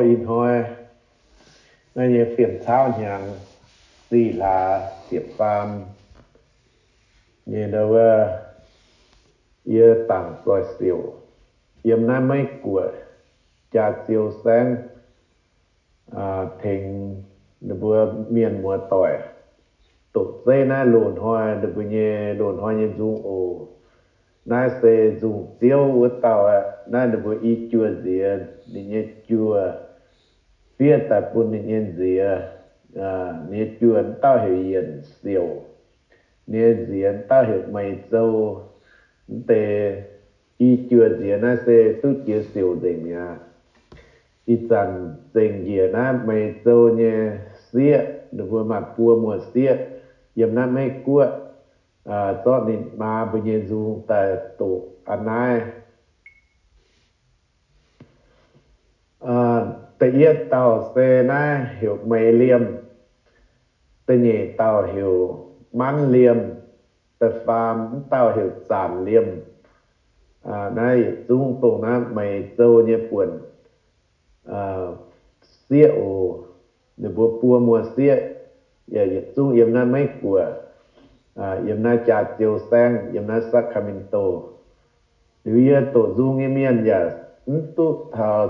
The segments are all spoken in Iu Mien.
Ih hnoi naaiv nyei fiem cauv hnyangx, zih hlaax ziepc faam nyei ndau wuov, yie dangc zoih siouc yiem naaiv Meiv Guoqv jaa-ziou saengv, tengx ninh mbuo mienh muoz-doic doqc zeiv naaiv loz-hnoi, ninh mbuo nyei loz-hnoi nyei nzung oc. Naaiv se nzungh ziouv wuov dauh aqv. Naaiv ninh mbuo i juoz nziex ninh nyei juoz fiev daaih bun ninh nyei nziex. Ninh nyei juoz dauh heuc Yienc Siouc, ninh nyei nziex dauh heuc Meih Zou. Mv deix i juoz nziex naaiv se duqv jiex siouc nzengc mi'aqv. Ih zanc zengc njiec naaiv Meih Zou nyei sieqv, ninh mbuo maaih buo muoz sieqv yiem naaiv Meiv Guoqv, zorqv ninh maa mbuo nyei nzung daaih doqc a'naaiv. Da'yietv dauh se naaiv heuc Meih Liemh, da'nyeic dauh heuc Manv Liemh, da'faam dauh heuc Zanc Liemh. Naaiv yietc zungv dongh naaiv Meih Zou nyei buonc sieqv oc. Ninh mbuo buo muoz sieqv yaac yietc zungv yiem naaiv Meiv Guoqv, yiem naaiv jaa-ziou saengv, yiem naaiv Sacramento. Liuz yie doqc nzung nyei mienh yaac mv duqv taux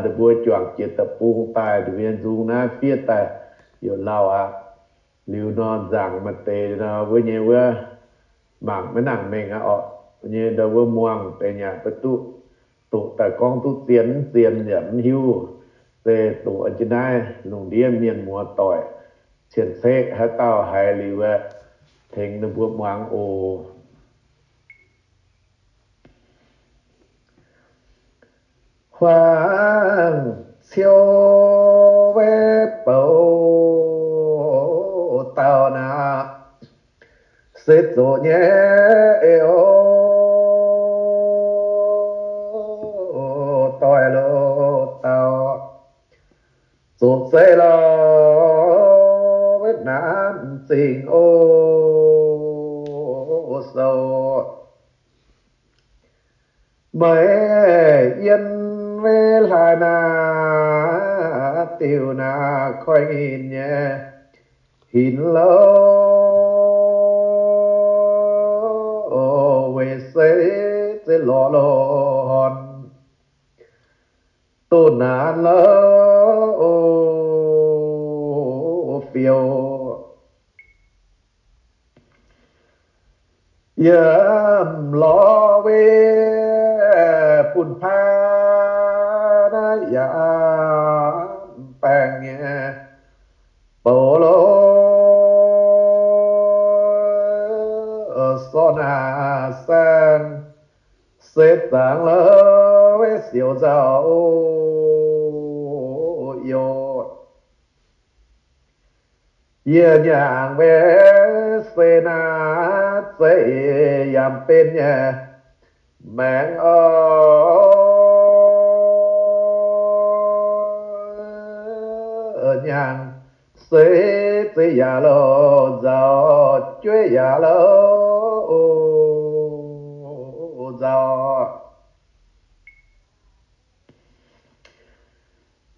ninh mbuo juangc jiex deic-bung daaih, ninh mbuo nyei nzung naaiv fiev daaih youc lauh aqv. Liuz nor nzaangc maaih deix nor wuov nyei wuov mangc maiv nangc mengh aqv orqc. Nyei ndau wuov muangh deix yaac maiv duqv, doqc daaih gorngv duqv zien mv zien yaac mv hiuv. Se doqc jienv naaiv lungh ndiev mienh muoz-doic cien-ceqv haaix dauh haiz liuz aeqv, tengx ninh mbuo muangx oc. Huaang ciou weic bouc dauh naaic, se zoqc nyei oc. Doic loz-dauh zoqc zeiv lorz weic naamh zingh oc sou. Meih yiem weic hlaax naaic diuh naaic koiv-nqinx nyei hinc louh, weic se zeiv lorz loz-horn doh naanc louh fiou. Yiem lorz weic bun paav naaiv yaac baengh nyei bouc loh, sortv naaic saeng se zaangc louh weic siouc nzauh oc. Yie nyaangc weic se naaiv zeiv yaac benx nyei maengc oc. Nyaangc se zeiv yaac louh nzauh, jueiv yaac louh nzauh.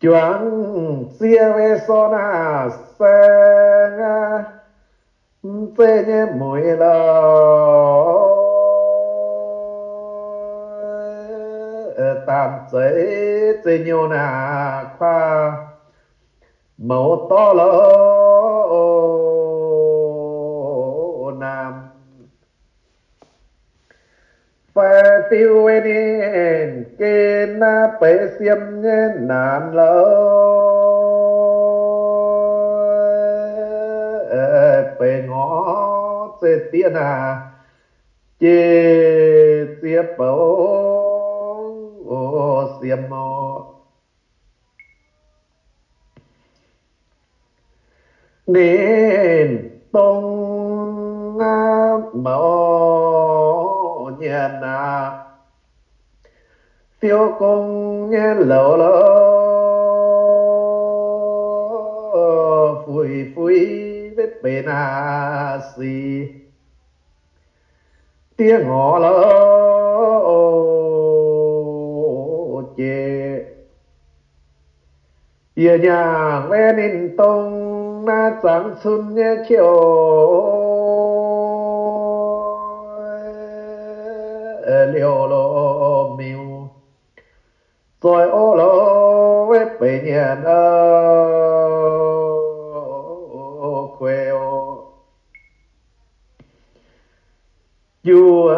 Juangc ziex weic sortv naaic saeng aqv, mv zeiz nyei mueiz lorh. Daamh zeiv zeiv nyouh naaic kuaah mouz dorv lorh naamh. Fai fiu weic ninh gen naaiv beix siem nyei naanc lorh, beix ngorc zeiv diev naaic jiex ziex bouc siem oc. Ninh dongh mouz nyienx aqv, fiou gong nyei louc lorh, fuix fuix weic benx aqv sic diev ngorc lorh jiex. Yie nyaangc wuov ninh dongh naaiv zangx cun nyei qouv liouh lo miuc, zoih o lo wuov beic nyienc o kuei o. Juv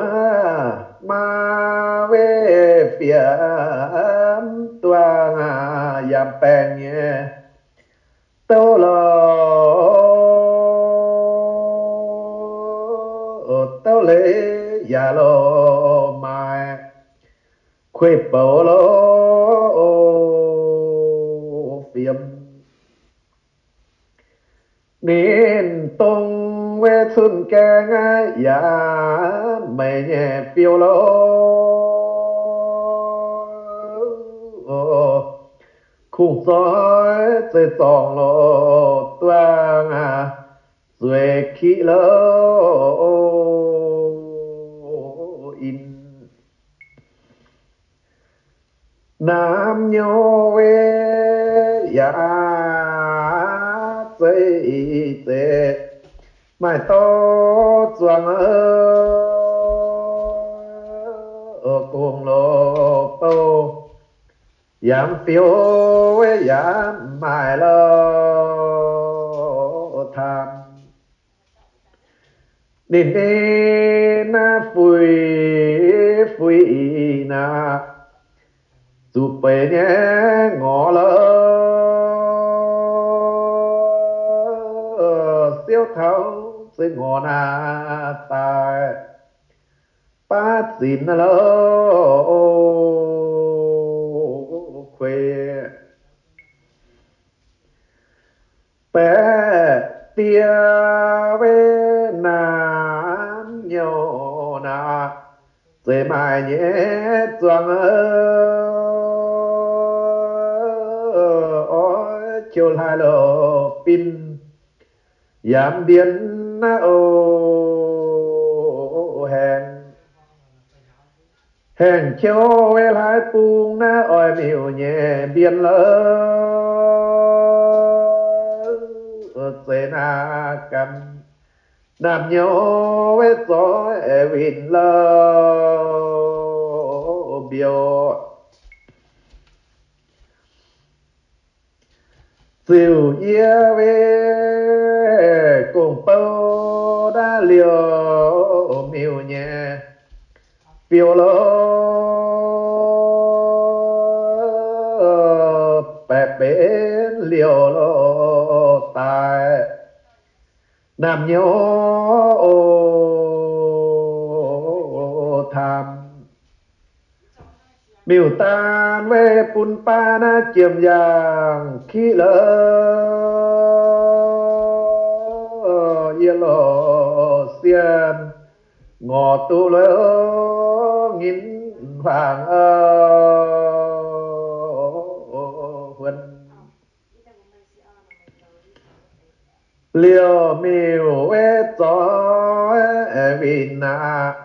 maa wuov fiem duang yaac baengh nyei douv lo, douv leiz yaac lo maaih kuei bouc lo fiem. Ninh dongh wuov cun gaeng aqv, yaac meix nyei biouv lo, kungx zoih zeiz zorngc lo duang aqv, zueiz kiqv lo in. Naamh nyouz wuov yaac zeiz zeiz maaih dorv zuangx, gong lo bouh yaac fiou wuov yaac maaih lo taamh. Ninh ninh naaiv fuix fuix naaic, zuqc beix nyei ngorc lo, siouv taux se ngorc naaic daaih baav zinx lo kuei. Baeqc die wuov naamh nyouz naaic, zeiz maaih nyei zuangx, oix qiu hlaaix lo bin yaac mbien naaiv o haengh. Haengh qiu wuov hlaaix bung naaiv oix miuc nyei mbien lo, zeiz naaiv gan naamh nyouz wuov zoih winh lo mbiouh. Ziouc yie wuov gong bou naaiv liouh miuc nyei fiou lo, baeqc benx liouh lo daaih naamh nyouz o taamh. Miuc-daan wuov bun baav naaiv jiem yaangh kiqv lo, yie lo sienh ngorc duqv lo, nginv huaang huon. Liouh miuc wuov zoih winh aqv,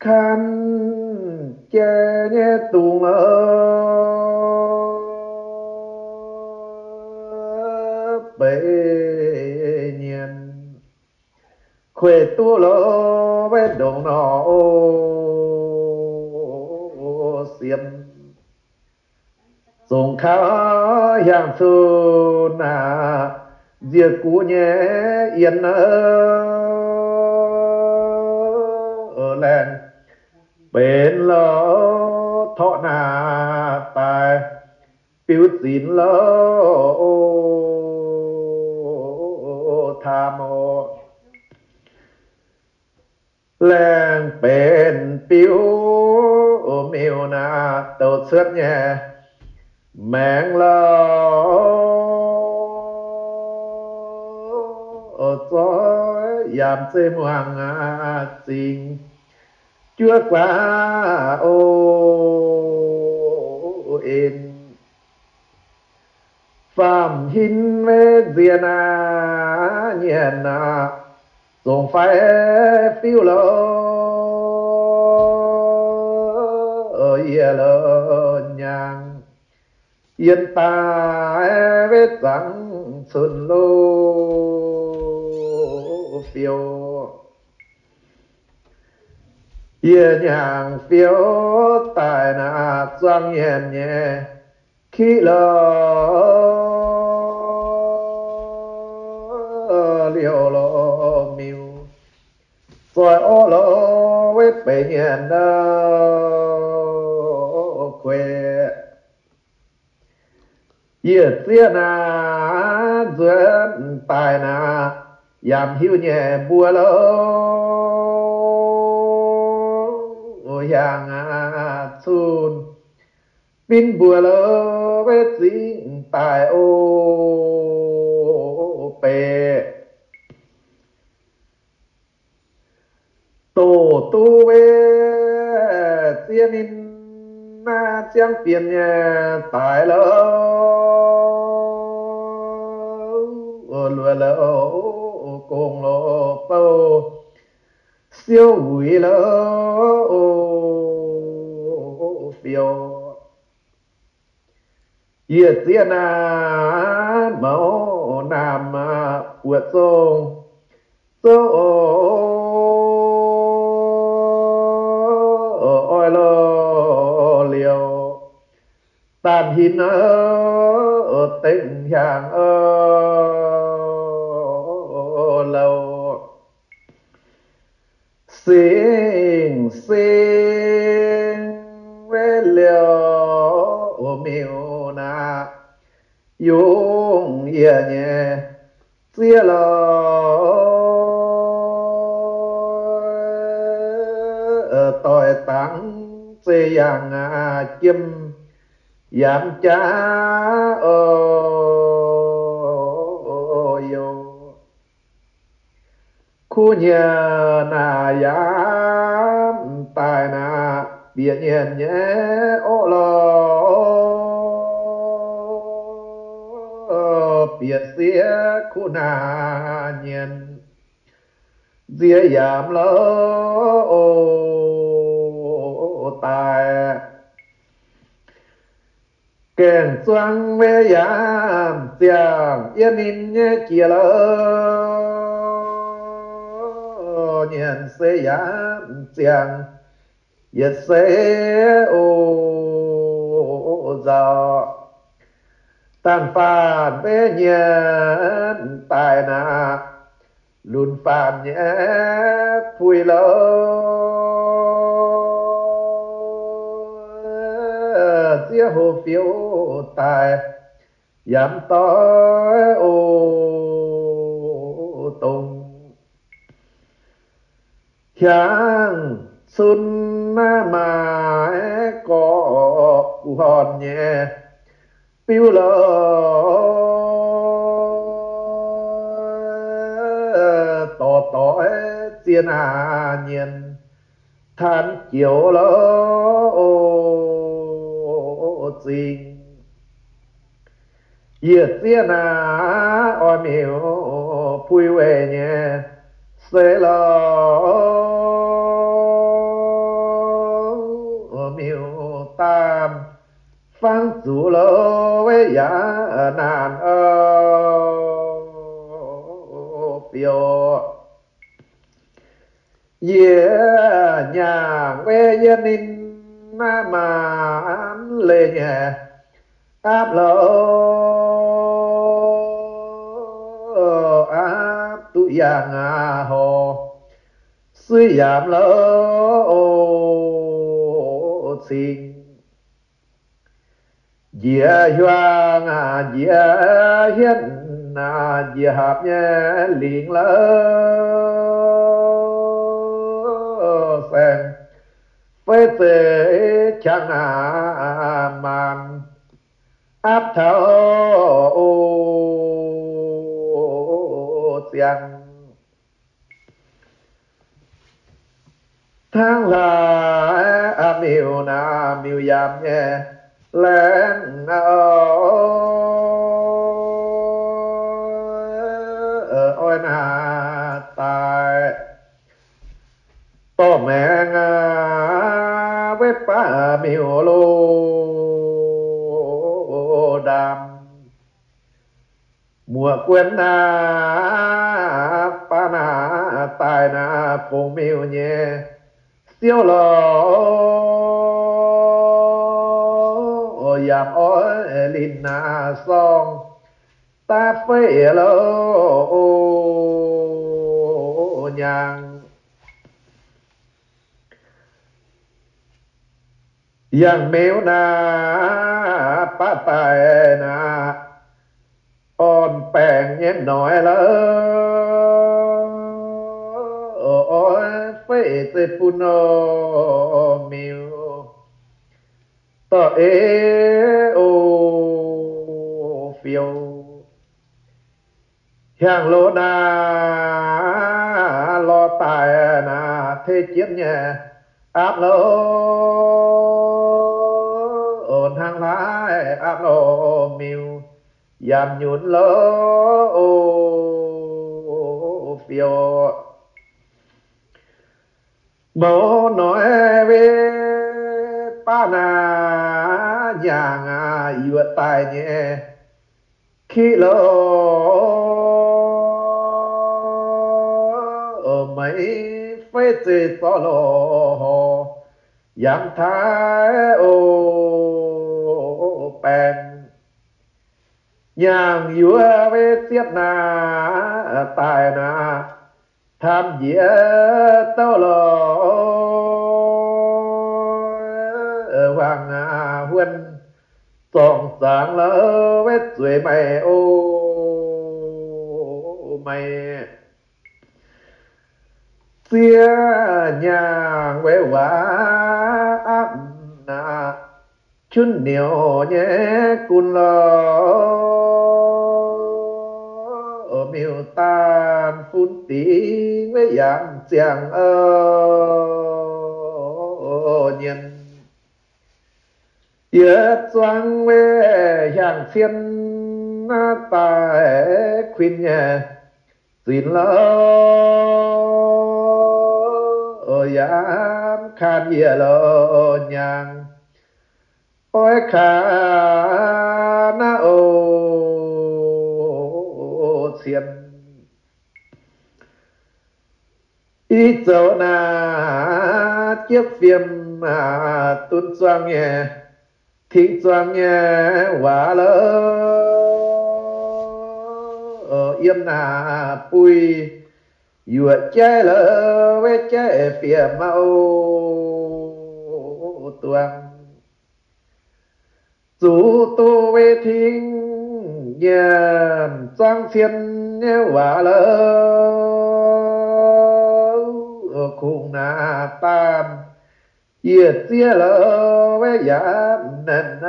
kan jai nyei dungz lo, beix nyienc kueic duqv lo, wuov ndongc nor o siemx. Zongc kaux hiaangx cun aac, nzie guv nyei yien laengh benx lo, torqv naaic daaih biux zinx lo, taamh oc. Laengh benx biuv miuc naaic, douc cuotv nyei maengx lo, zoih yaac zeiz muangx zingx juov guaax o en. Faam-hin wuov nziex naaic, nyienc naaic, zongc fai fiuv lo, yie lo nyaangc, yiem daaih wetv zangc cun-lo fiou. Yie hnyangx fiou daaih naaic zuangx nyienx nyei kiv lo liouh lo miuc, zoih orqv lo wetv beic nyienx lo kuei. Yie zieqv naaic nzuonx daaih naaic yaac hiuv nyei mbuo lo hiaangx cun, binv mbuo lo wetv zingh daaih o beic doz duqv wetv zieqv ninh naaiv ziangv bienx nyei daaih lo luoqc lo gong lo bouh siouv wuic lo fiou. Yie zieqv naaic mouz naamh buoqc zong zouv oix lo liouh, daanh hinc dengh hiaangx louh, singx sing wetv liouh miuc naaic, yungz yie nyei zieqv lo doix dangx zeiz yangh jiem yamv jaav o youz. Kuv nyei naaic yamv daaih naaic bieqc nyienx nyei orqv lo, bieqc sieqv kuv naaic nyienx nziex yamv lo daaih. Gaengh zuangx wetv yamv ziangh yiem ninh nyei jiex lo, nyienx se yamv ziangh yietc se o nzauh. Daanh faanh wetv nyienx daaih naaic, lunx faanh nyei puix lo, zieqv hlo fiou daaih yamv doix o dongz. Hiaangx cun naaiv maaih gorqv guh horn nyei biuv lo, dorh doix zieqv naaic nyienx taanx joux lo zingh. Yie zieqv naaic oix miuc puix weic nyei se lo, miuc daanh fangx zuqc lo weic yaac naanc o fiou. Yie nyaangc wetv yiem ninh naaiv maanc leih nyei aapv lo, aapv duqv yangh aqv horc, suiv yamv lo cingx. Njiec hiuang aqv, njiec hietv aqv, njiec hapc nyei lingc lo, saeng fei zeiz qangx aqv maanc aapv taux o ziangx. Hnangv hlaax aqv miuc naaic miuc yamc nyei laengz aqv, oix naaic daaih dorh maengx aqv, wetv baav miuc lo ndaamv. Muoz guon naaiv, baav naaiv daaih naaiv fongx miuc nyei siouv lorh, yaac oix linh naaiv sorng daav feiv louh nyaangh. Yangh meux naaiv baav daaih naaiv orn baengc nyei noic lorh, oix feiv zeiv bun miuc dorh ei o fiou. Hiaangx loz naaiv lorh daaih naaiv tei jienv nyei aapv louh, hnangv hlaaix aapv louh miuc yaac nyunc louh fiou. Mouz noic wei baav naaiv nyaangh aac, yuoqc daaih nyei kiqv louh meix feiv zeiv zorqv louh horc yangh taaih o baengc. Nyaangh yuoqc wei ziepv naaiv daaih naaiv, taamv njiec douv lorh, huaang huon zorngc zaangc lorh, wei zueiz maaih o maaih ziex nyaangh wei waac aapv naaiv, qunv niouz nyei gunv lorh, miuc-daanh fun dingc wei yaac ziangh nyienh. Yietc zuangx wei hiaangx cien naaiv daaih kuinx nyei zinx lorh, yaac kaan yiec lorh nyaangh, oix kaan naaiv o cien. I zoux naaiv jiepv fiem dunv zuangx nyei, tingx zuangx nyei waac lorh, yiem naaiv buih yuoqc jaiv lorh, wei jaiv fiem o duangx. Zuqc duqv wei tingx nyiemc zuangx cien nyei waac lorh, kungx naaiv daanh yietc zieqv lorh, wei yaac nenc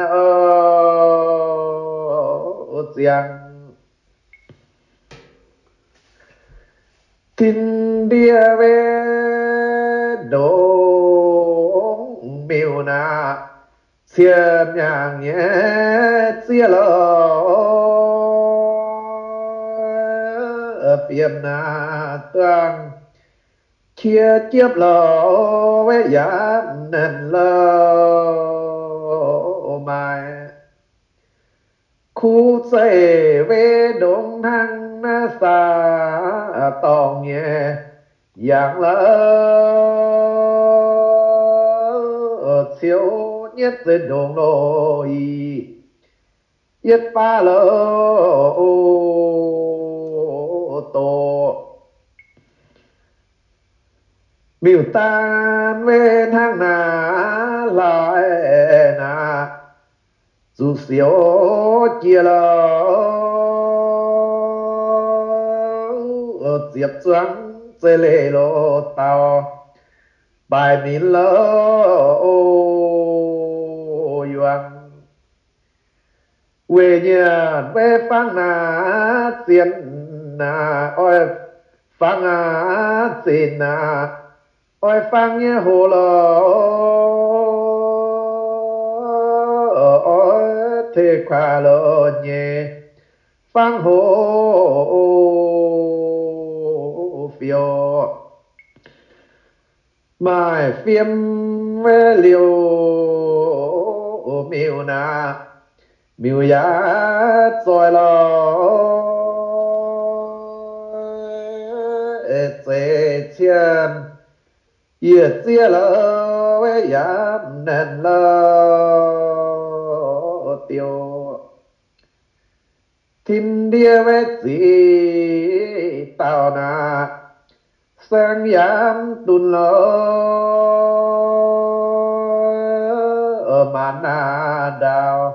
o ziangx. Tin ndie wei ndongc miuc naaiv, cien nyaangh nyei zieqv lorh, fiem naaiv duangh qiex jiepv lorh, wei yaac nenc lorh maaih. Kuv zeiv wei ndongc hnangv naaiv saah dorngh nyei yangh lorh, ciouv nyietv zeiv ndongc loh i, yietv baav loh o doqc. Miuc-daanh wei hnangv naaiv hlaaix naaiv, zuqc siouc jiex lorh, ziepc zuangx zeiv leih loh dauh, baaix minc lorh o yuangx. Weic nyienc wei fangv naaiv zienh naaiv, oix fangv aqv zinh naaiv, oix fangv nyei hoc lorh, oix teiv kuaax loh nyei fangv hoc fiouv. Maaih fiem wei liouh miuc naaiv, miuc yaac zoih lorz zeiz cien, yiec ziev lorz yaac mv naanc lorz diuh. Tin ndie wei ziqc dauh naaic, saeng yaac mv dunh lorz maanc naaic ndaauh,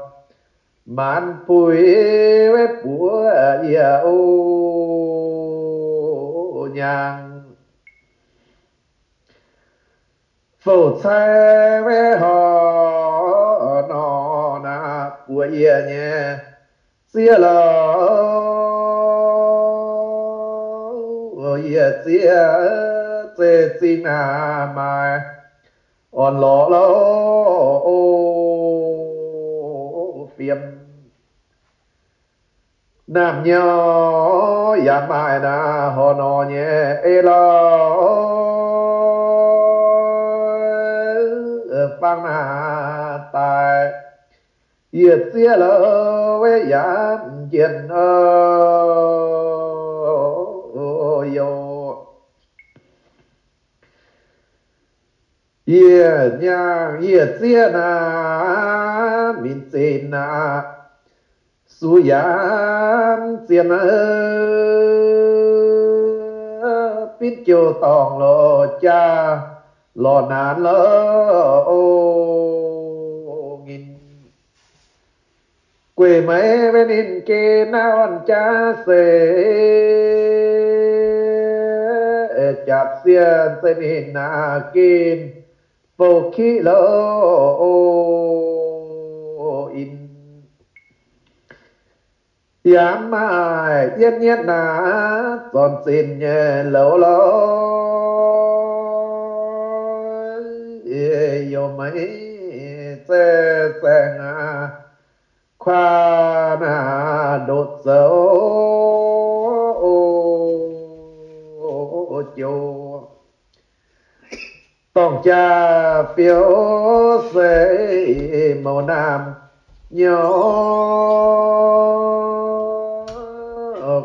maanc puix wei buoz yie o nyaangh. Fouv cai wei horc nor naaic buoz yie nyei ziev lorz yie ziev zeiv zingh naaic maaih orn lorz lorz o fiem. Naamh nyouz yaac maaih naaic horc nor nyei ei lorz fangx naaic daaih, yiec ziev lorz wei yaac mv jienh o youh. Yie nyaangh yie ziev naaic minc zinh naaic, suv yaac mv zienh, binv jouh dorngh lorz jaa lorz naanc lorz o nginh. Gueic meix wei ninh gen naaiv orn jaav seix, jaav sienh zeiv ninh naaic gen bou kiqv lorz o in. Yaac maaih yietv nyetv naaic zornc zinh nyei louz lorz youh meix zeiv zaengc aqv, kuaah naaic ndoqc zoux joux. Dorngh jaa-fiou se mouz naamh nyouz,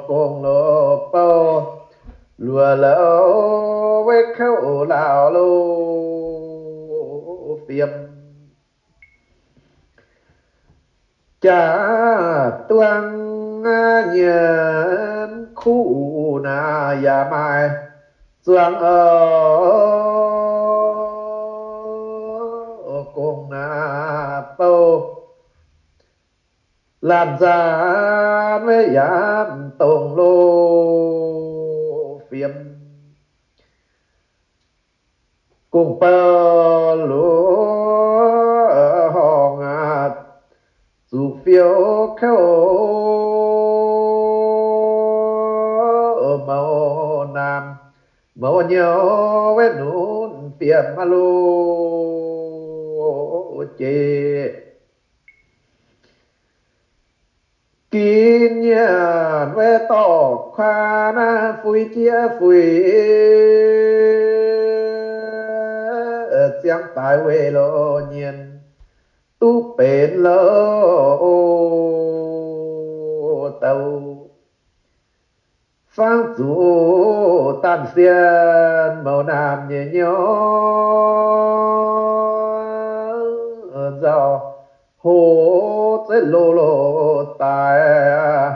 gong loz bouh luoqc louz wei kouv laauh loz fiem. Jaax duang nyienx kuv naaic yaac maaih zuangx oc, gong naaic bouh laanh nzaanx wei yaac mv dongz loz fiem. Gong bou luoqc horngh aqv, zuqc fiou kouv mouz naamh mouz nyouz wei nunc fiem aqv loz jiex. Ginv nyanc wei dorh kuaah naaiv fuix jieqv fuix ziangx daaih weih loz nyienh duqv benx loz douc. Fangv zuqc daanh sien mouz naamh nyei nyouz nzauh, hoz zeiv loz loz daaih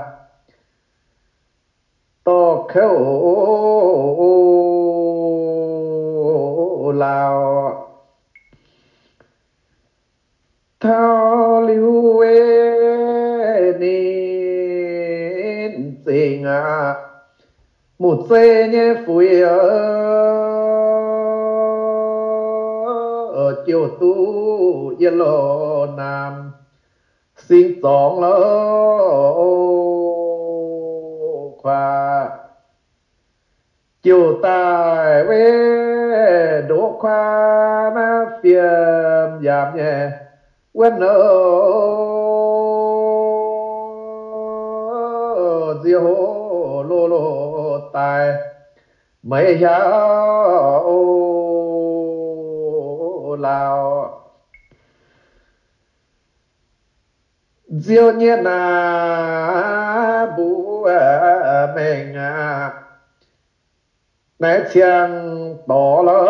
dorh kouv lauh. Taux liuz weic ninh zingh aqv, muc zeiv nyei fuix jouh duqv yiem loz naamh singx zorngx loz kuaah. Jouh daaih weic ndoqv kuaah naaiv fiem yaac nyei wuonv loz, nzie hoz loz loz daaih maiv hiauv lauh. Nziouv nyei naaiv mbuo mengh aqv, naaiv ciang dorh lorqc,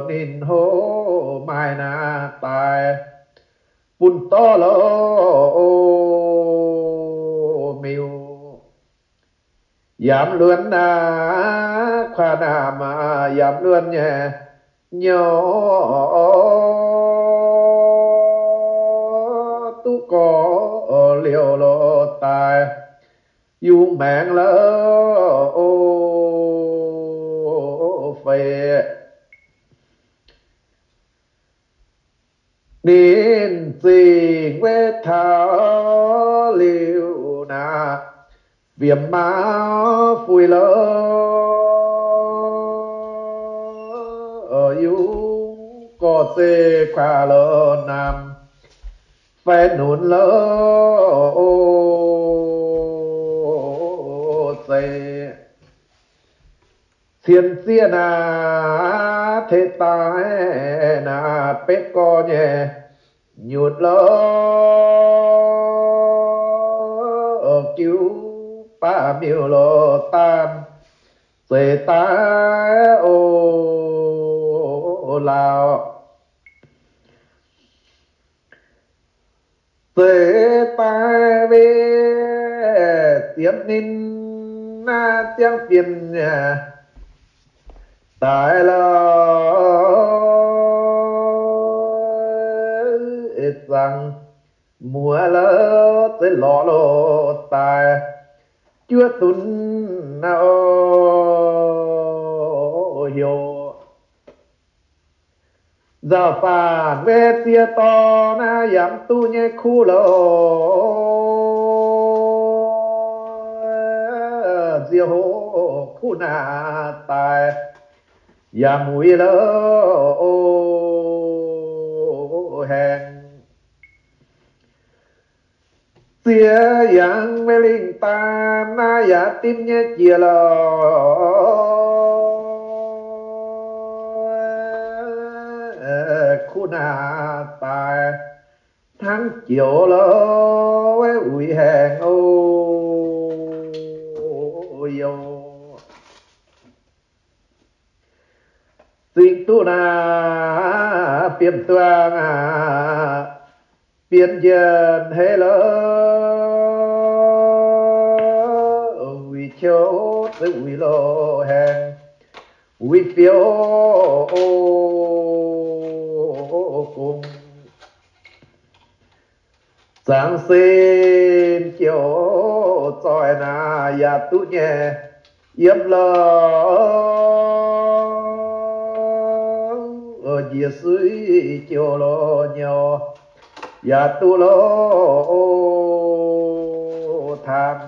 ninh hlo maaih naaiv daaih bun dorh lorqc, miuc yaac mv luonx naaiv, kuaaiv naaiv maaih yaac mv luonx nyei, nyouv duqv gorx liouh lorqc daaih, yungz maengx lorqc, feix. Ninh zingh wetv taux liuz naaiv, fiemx mauv fuix lorqc, yungz gorx zeiv kuaaiv lorqc, namx fai nunc lorqc, zeiv cien zieqv naaiv teix daaih naaiv betv gorx nyei nyutc lorqc, jiu baav miuc lorqc, daanh zeiv daaih o, lauh zeiv daaih weih ziemx ninh naaiv ziangv fienx daaih lorqc, zangc muoz lorqc, zeiv lorz lorqc daaih juov dunv naaiv o, heuc nzauh faanv wetv ziex dorngx naaiv yaac mv duqv nyei kuv lorqc, nziouv hoc kuv naaiv daaih yaac muiz lorqc, haengh ziex yangh maiv lingh daan naaiv yaac dimv nyei jiex lorqc, kuv naaiv daaih hnangv joux lorqc, uix haengh o, youz zingh duqv naaiv fiem duang aqv, bienx njien-hei lorqc, uix qouv zeiv uix loz haengh, uix fiou gong. Zaangc sin jouh zoih naaiv yaac duqv nyei yiem lorqc, njiec suiv jouh lorqc nyouz yaac duqv lorqc, taamh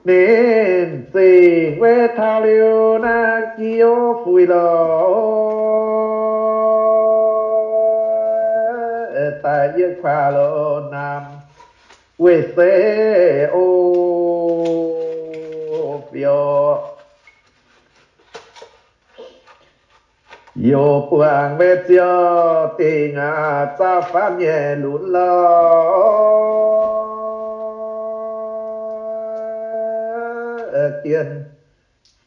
ninh zingh wetv taux liuz naaiv jiu fuix lorqc, daaih yie kuaaiv lorqc namx weih seix o, fiou youz buangh wetv ziouc dingc aqv, zaah faanv nyei lunx lorqc, dien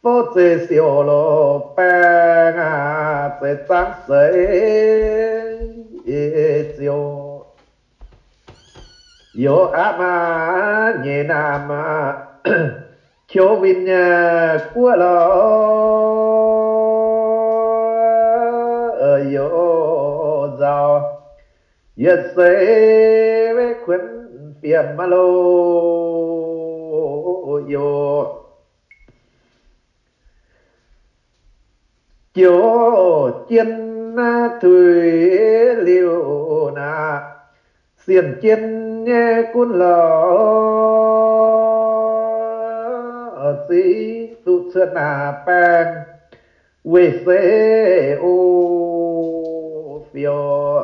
fouv zeiv siouc loz baeng aqv, zeiv zaangv seix ziouc youz aqv maah, nyeic naamh aqv, qouv win nyei guoqv lorqc, youz nzauh yietc seix wetv kuonx fiem maah loh, youz jouv jien naaiv tuix liuz naaiv, sienh jien nyei gunv lorqc, zingv duqv cuotv naaiv baeng weih seix o, fiou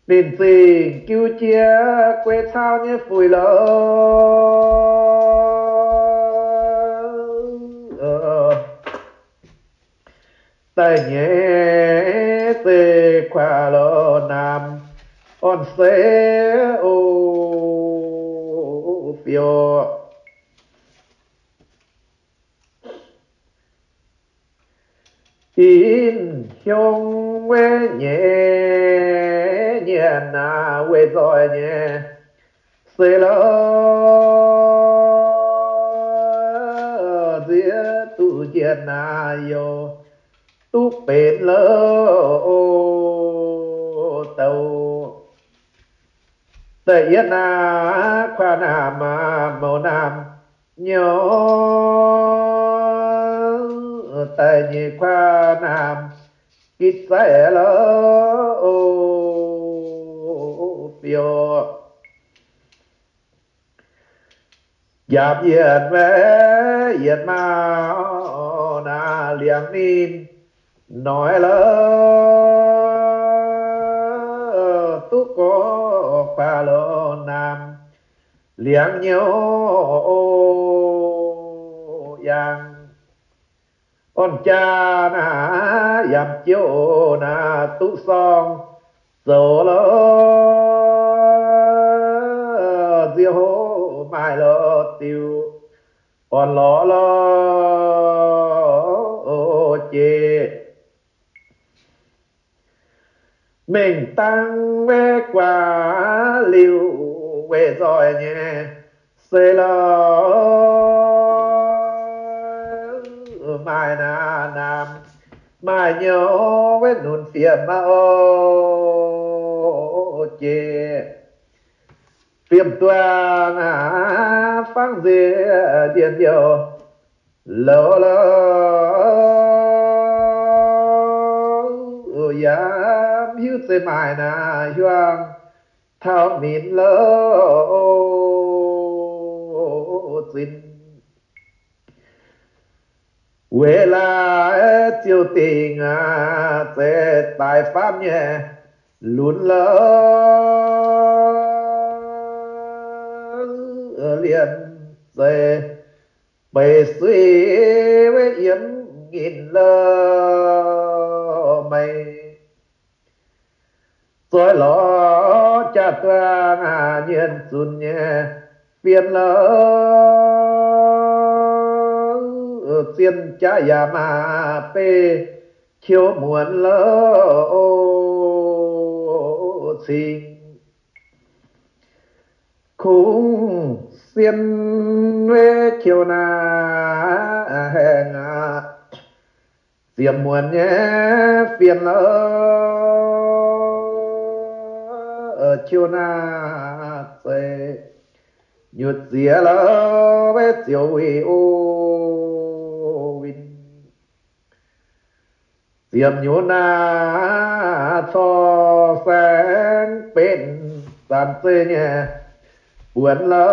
ninh zingh jiu jiex guei cau nyei fuix lorqc, daaih nyei kuaax lorz naamh orn-seix o, fiou. Ih hiong weic nyei nyienx naaic, weic nzoih nyei se lorz nziex duqv njiec naaic youh duqv benx lorz douc. Da'yietv naaic kuaax naamh, mouz naamh nyouz, da'nyeic kuaax naamh gitv zaiv lorz fiou. Njaapc yietc maiv yietc maauh naaic, liangx ninh noic lorz duqv gorx kuaax lorz naamh, liangx nyouz yangh. Orn jaa naaic yaac jouh naaic duqv sorng zoux lorz nziouv hoc maaih lorz diuh orn-lorqc lorz jiex. Mengh dangh weic guaax liuh weic nzoih nyei se lorz maaih naamh, maaih nyouz weic nunc fiem maah o jiex. Fiem-duqv naaic fangv nziex ndiev youh louc lorz yaac hiuv zeiz maaih naaic hiuang taux minc lorz zinh. Weic laaix ziouc dingc aac, zeiz daaih faamv nyei lunx lorz lienh zeiz beic suiv weic yiem nginh lorz meih. Zoih lorz jaa-duang aac, nyienh zunc nyei fien lorz zien jaav yaac maah beiv qiu muonz lorz cing. Kungx sien weic qiu naaic haengh aac, ziepc muonz nyei fien lorz qiu naaic zeiz nyutc ziex lorz weic ziouc wuic o win. Ziepc nyutc naaic corc saeng benx zanc zeiv nyei buonc lorz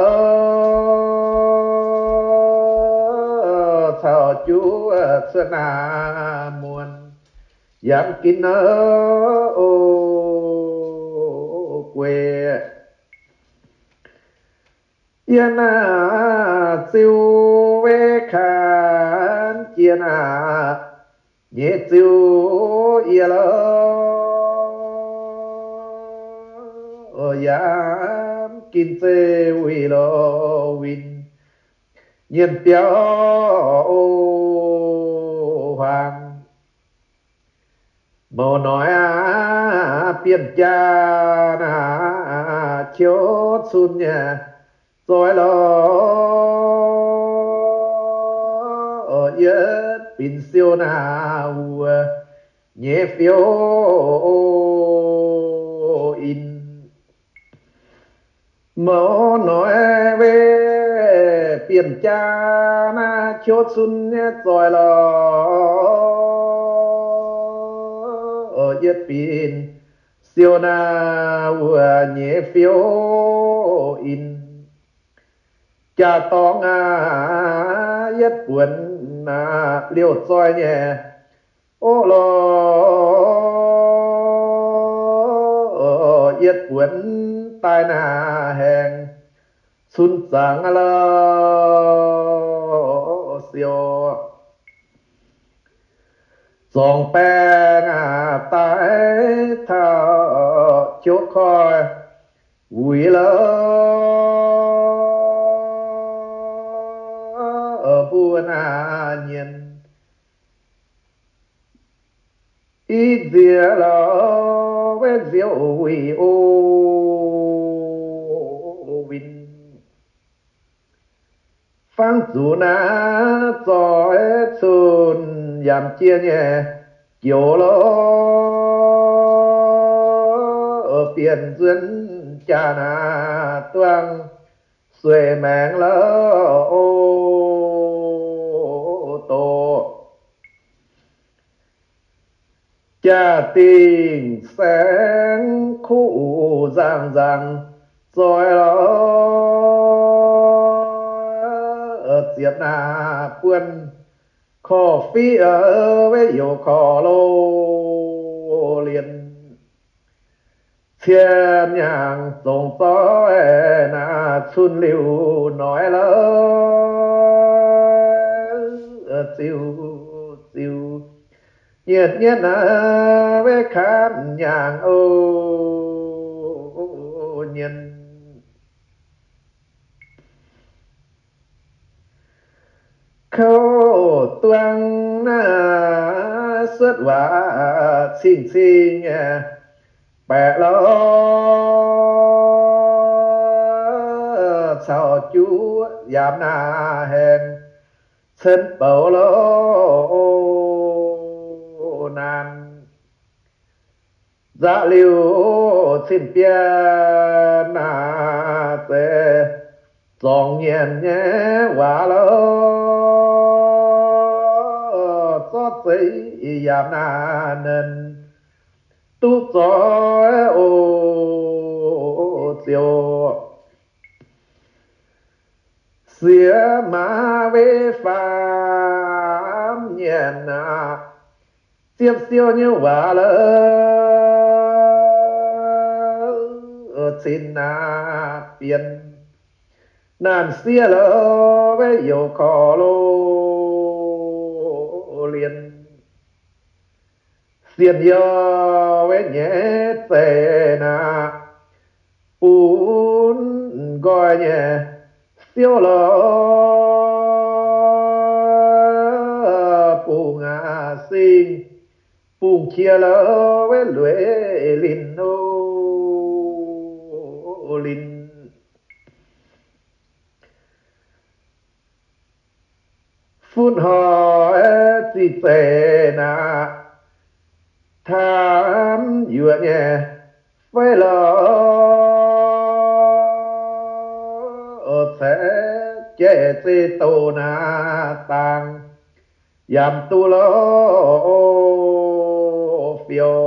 caux juv cuotv naaic muonc yaac mv ginv o gueic. Yie naaic ziux weic kaanx jiex naaic nyei ziux yie lorz yaac mv ginv zeiv wuic lorz win nyienh biauv o huaang. Mouz noic aac, bienh jaa naaic qiu cun nyei zoih lorz yietv binc siou naaic wuov nyei fiou in. Mouz noic weic bienh jaa naaic qiu cun nyei zoih lorz yietv binc siou naaic wuov nyei fiou in. Jaa-dorngx aac, yietv buonc naaic liouh zoih nyei o lorz yietv buonc daaih naaic haengh cun zaangc lorz siou. zorngx baeng aqv, daaih taux qouv koi wuic lorqc, mbuo naaiv nyienz i nziex lorqc, wuov nziouv wuic o, win fangv zuqc naaiv zoih cun yamc jiex nyei joux lorqc, bienh nzuonx jaax naaiv duangv sueih maengx lorqc, o, doqc jaax-dingh saengv kuv nzangc nzangc zoih lorqc, ziepc naaiv buonv korv-fiqv wuov youz korv-lo, lienh cien nyaangc zongc zoih naaiv cun liuz noic lorqc, ziux ziux nyienz nyienz naaiv wuov kanv nyaangc o, nyienz kouv duangv naaiv suotv waac cing-cing nyei baeqc lorqc, caux juov yaac naaiv haengh cen bouc lorqc, naanc nzaqc liuz cin-bienv naaiv zeiz zorngc nyienc nyei waac lorqc, zorqv zeiv yaac naaiv nenn duqv zoih o, ziouc siex maav wei faam nyienc aqv, ziepv siou nyei waac lorqc, cin naaiv bienx naanc sieqv lorqc, wuov youz korv-lo, lienh sienh youh wuov nyei zeiv naaiv bun nqoi nyei siouv lorqc, bungx aqv sing bungx qiex lorqc, wuov lueiz linh o, linh fun hnoi ziqc zeiz naaiv, taamv yuoqc nyei fei lorqc, ceix jaiv zeiv douh naaiv dangx yaac duqv lorqc, fiou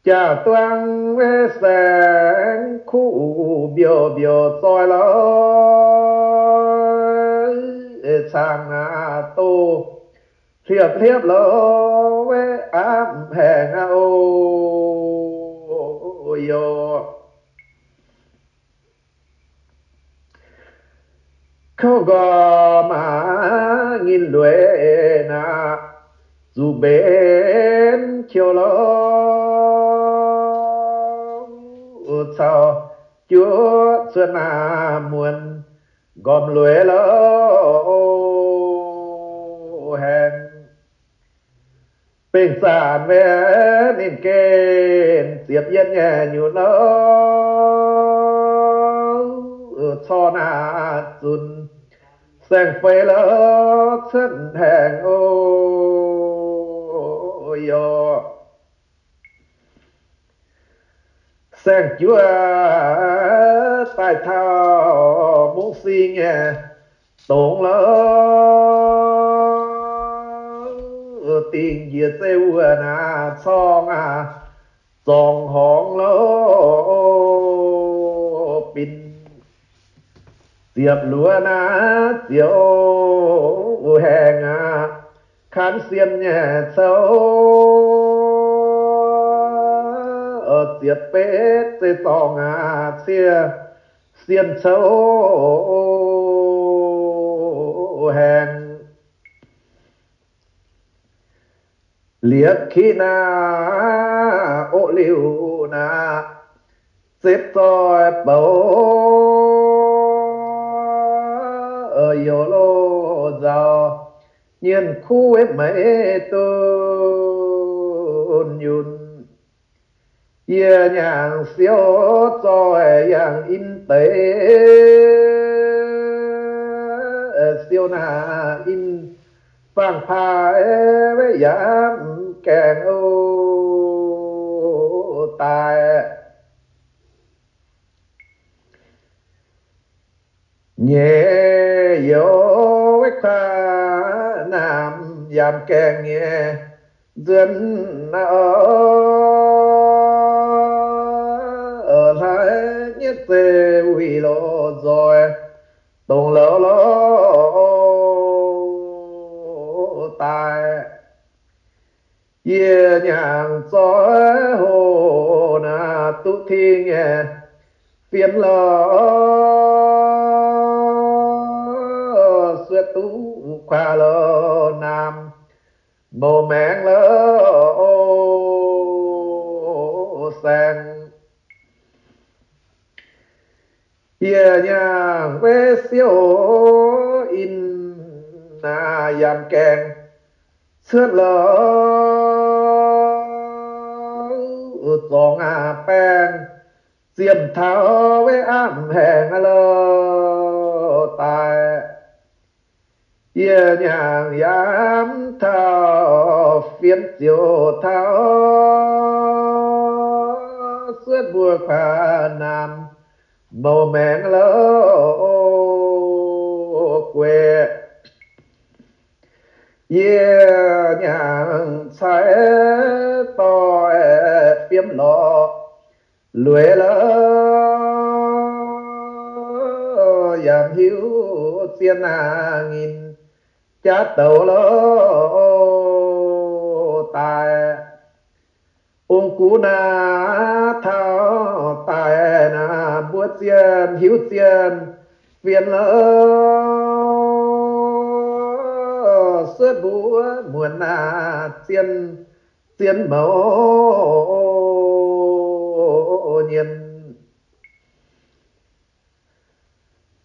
jaax duangv wuov saengv kuv mbiouh mbiouh zoih lorqc, cangx naaiv doh hliepv hliepv lorqc, wuov aapv haengh aqv o, youz kouv nqorngv maac nyinh lueiz naaiv, zuqc mbenc qiu lorqc, caux juov cuotv naaiv muonz nqormh lueiz lorqc, haengh bengh zanc wuov ninh gen ziepc yietv nyei nyutc lorqc, corc naaiv zunc saeng-feix lorqc, cuotv haengh o, youz saeng-juov daaih taux mungv sing nyei dongz lorqc, dingh njiec zeiv wuov naaiv corng aqv, zorngx horngz lorqc, binc ziepc luoqc naaiv ziouc haengh aqv, kanv sien nyei cou ziepc betv zeiv zorngx aqv, ciev sien cou haengh Liepc kiqv naaiv oqv liuh naaiv, zepv zoih bouc youz loz nzauh, nyienh kuv weiv meix dunh yunh. Yie nyaangc siou zoih yangh in deix, siou naaiv in fangx-paaiv weiv yaac mv gaengh oc daaih. Nyei youz weiv kuaaiv naamh yaac mv gaengh nyei nzuonx, hlaaix nyei zeiv wuic loz nzoih dongz louh loz daaih. Yie nyaangc zoih hoc naaiv duqv tingx nyei fienx loz, suotv duqv kuaaiv loz naamh mouz maengx loz saeng. Yie nyaangc weiv siou in naaiv yaac mv gaengh cuotv loz, zorngx aqv baengh ziemx taux weiv amv haengx loz daaih. Yie nyaangc yaac mv taux fienx ziouc taux suotv mbuo kuaaiv naamh mouz maengx loz gueix. Yie nyaangc cai doix fiem lorz lueiz loz, yaac mv hiuv zien naaiv nyinh jaav douz loz daaih. Ong gux naaiv taux daaih naaiv mbuo zien hiuv zien fienx loz, suotv mbuo muonz naaiv zien, zien mouz nyinh.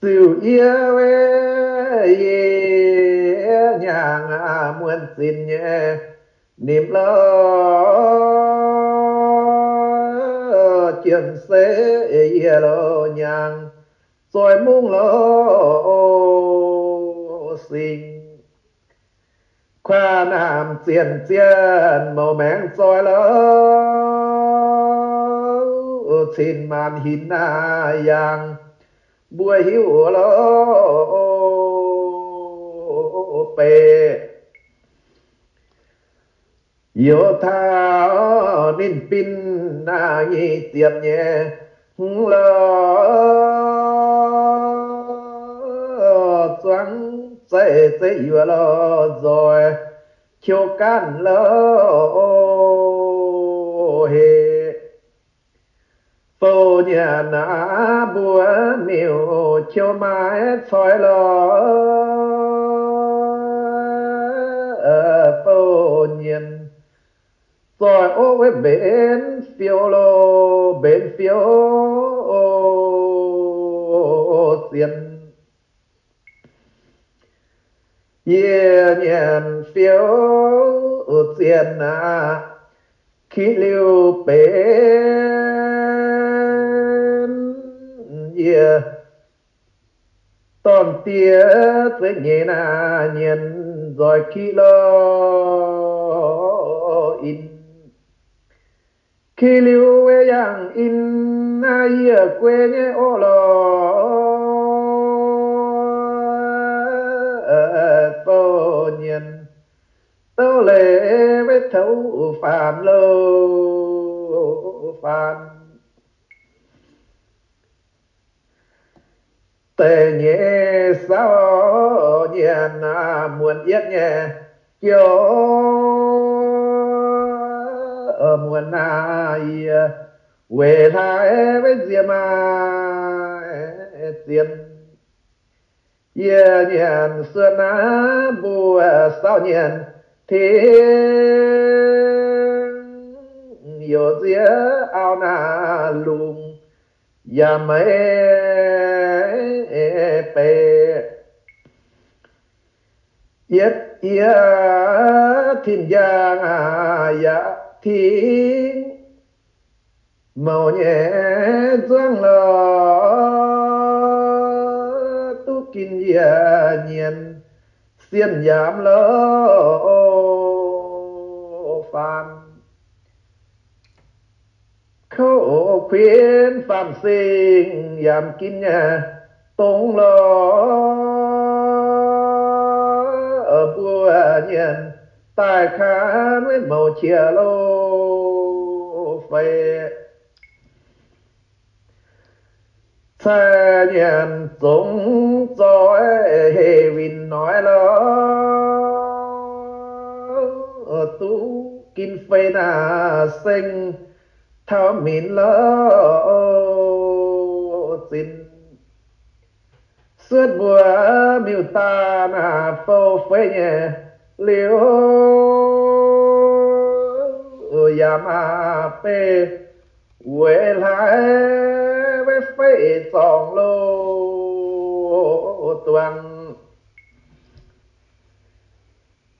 Ziux yie weiv yie nyaangc muonz zinx nyei nimc loz, jiem se yie loz nyaangc zoih mungv loz singx. Kuaaiv naamh zienc zien mouz maengx zoih loz, cin maanc hinc naaiv yangh mbuo hiuv loz beiv. Youz taux ninh bin naaiv nyic ziepc nyei hmz loz, zuangx zeiv zeiv yuoz loz nzoih qiu gaanv loz heh. Fouv nyanc naaiv mbuo miuc qiu maaiz coiv loz, fouv nyanc zoih ov weiv mbenc fiou loz, mbenc fiou zien. Yie nyanc fiou zien aqv, kiv liuz benx yie dorn-die zeiv nyeiz naaiv nyienz nzoih kiv loz in. Kiv liuz weic yangh in naaiv yie guei nyei orqv loz, fouv nyienz douv leiz weic touv faanx loz faanx. Deix nyei saauv nyienz muonz yietv nyei jouv, muonz naaiv yie weic hlaaix weic nzie maaih zien. Yie nyanc suonv naaiv mbuo saauv nyienz hingv, youc nziex auv naaiv lungh yaac maiv beiv. Yietv yie tin-njang yaac tingv mouc nyei nzuangv lorh, duqv ginv yie nyienz sienh yaac mv louh faanv. Kouv kuinx faam-singh yaac mv ginv nyei dongh lorh, mbuo nyienz daaih kan weiv mouc qiex louh fei. Cai nyanc zongx zoih heh winh noic lorh, duqv ginv fei naaic seng taux minc lorh zinh. Suotv mbuo miuc-daanh naaic fou fei nyei liuz, yaac maaih beih weic hlaax weiv fei zorngc loz duangc.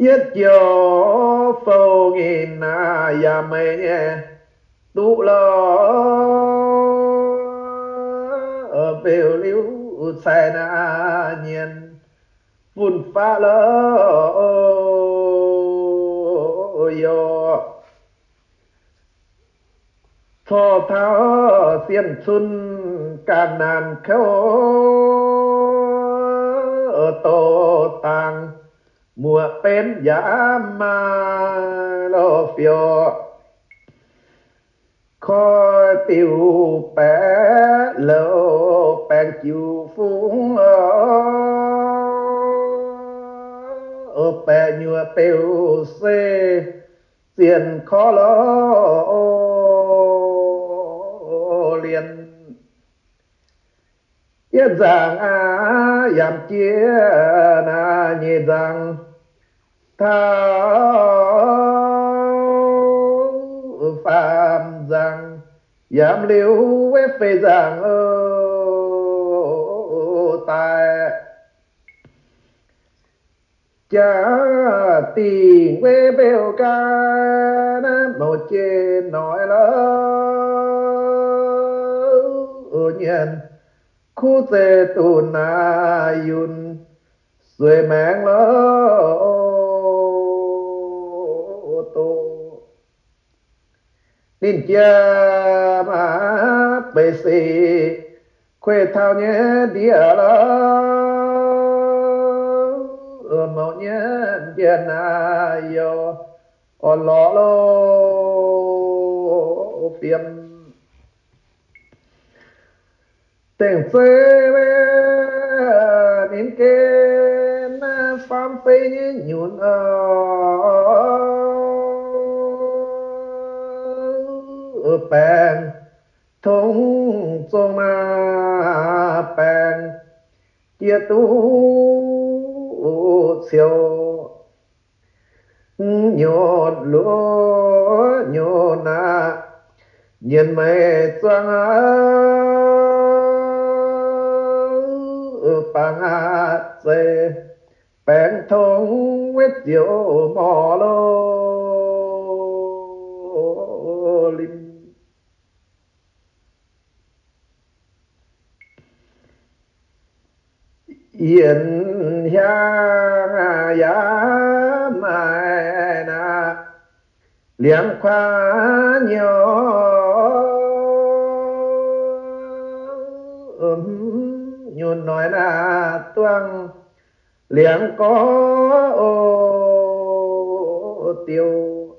Yietv joux fou nyinh naaic yaac meix nyei duqv lorh, mbeux liuz cai naaic nyienz fun-faqv lorh. Yoc corc taux sienh cun ganh naanc kouv, douz dangx muoqc benv yaac maaih loz-fiouc. Koi diuh baeqc louc baengc jiuc fungx, baeqc nyuoqc beuc se zienh korv lorh lienh. Yietv nzaangc aqv, yaac jiex naaiv nyeic nzaangc taux faam nzaangc, yaac liuz weiv fei nzaangc daaih. Jaax dingc weiv mbeux gaax naaiv mouc jiex noic lorh, nyienz kuv zeiz dunc naaiv yunh sueix maengx lorh doqc. Ninh jiex maaih beix sic kuei taux nyei ndiev lorh, mouc nyei ndiev naaiv youh orn lorh loh fiem. Dengh zeiv ninh gen naaiv faam fei nyei nyunc oc, baengc tong zong naaiv baengc jiex duqv ciouc. Nyutc luoqc nyutc naaiv, nyienz meix zuangx aqv, bangc aqv zeiz baengx tong weiv ziouc morc loh limh. Yienc hiaang yaac maaih naaiv liangx kuaaiv nyouh, nyutc noic naaiv duangh liangx gorx diuh.